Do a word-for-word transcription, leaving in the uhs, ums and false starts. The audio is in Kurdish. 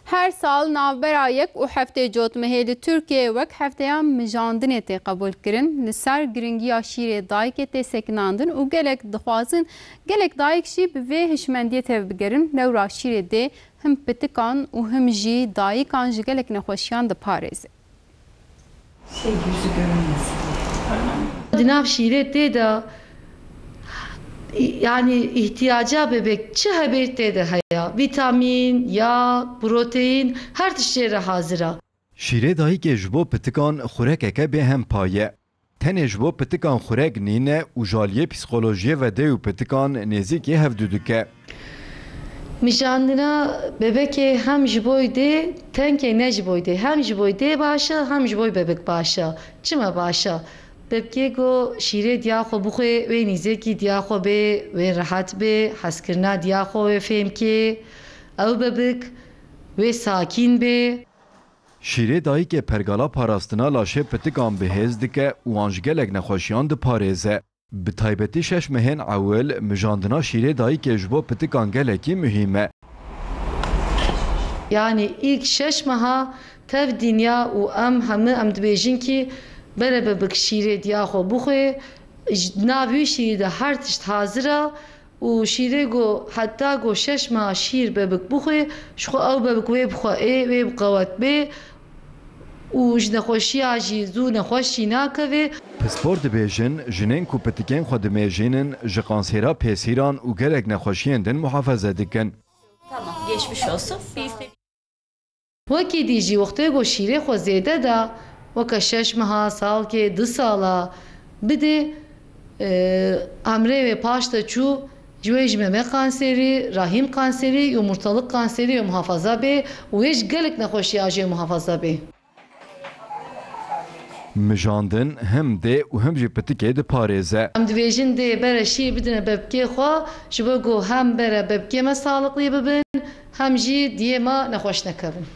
Her sal navbera yek û heftê Cotmehê li Tirkiyeyê wek hefteya mijandinê tê qebûlkirin. Li ser giringiya şîrê dayikê tê sekinandin û gelek dixwazin, gelek dayik jî bi vê hişmendiyê tevbigerin. Lewra şîrê dê him pitikan û him jî dayikan ji gelek nexweşiyan diparêze. Şey, yüzü görünmesin. Di nav şîrê tê de, yani, ihtiyaca bebek çi hebê tê de heye. Vîtamîn, yağ, proteîn, her tişt jê re hazir e. Şîrê dayikê ji bo pitikan xurekeke bêhempa ye. Tenê ji bo pitikan xurek nîne û ji aliyê psîkolojiyê ve dê û pitikan nêzîkî hevdu dike. Mijandina bebekê hem ji bo dê, tenkê ne ji bo dê, hem ji bo dê baş e, hem ji bo bebek baş e. Çima baş e? Bebkê ku şîrê diya xwe bixwe, wê nîzêkî diya xwe bê, wê rehet bê, hezkirina diya xwe wê fêm kê. Ew bebik wê sakîn bê. Şîrê dayikê pergala parastina laşê pitikan bi hêz dike û wan ji gelek nexweşiyan diparêze. Bi taybetî şeş mehên ewil mijandina şîrê dayikê ji bo pitikan gelekî muhîm e. Yani, ilk şeş meha tev dinya û em hemî em dibêjin kî bere bebik şîrê diya xwe bixwe, ji nav wî şîrî de her tişt hazir e û şîrê ku heta ku şeş meha şîr bebik bixwe, ji xwe ew bebik wê bixwe ê, wê bi qewet bê û ji nexweşiya jî zû nexweş jî nakeve. Pispor dibêjin, jinên ku pitikên xwe dimêjînin, ji kansêra pêsîran û gelek nexweşiyên din muhafaze dikin. Tamam, geçmiş olsun. Bir iste- Wekî dî jî wextê ku şîrê xwe zêde da, weke şeş meha, salkê, du sala bidê, e, emrê wê paş de çû, ji wê ji meme kanserî, rahîm kanserî, yumurtalık kanserî wê muhafaza bê û wê ji gelek nexweşiya jê muhafaza bê. Mijandin him dê û him jî pitikê diparêze. Em dibêjin dê bere şîr bidine bebkê xwe, ji bo ku hem bere bebkê me sağlıklı bibin, hem jî diyê me nexweş nekevin.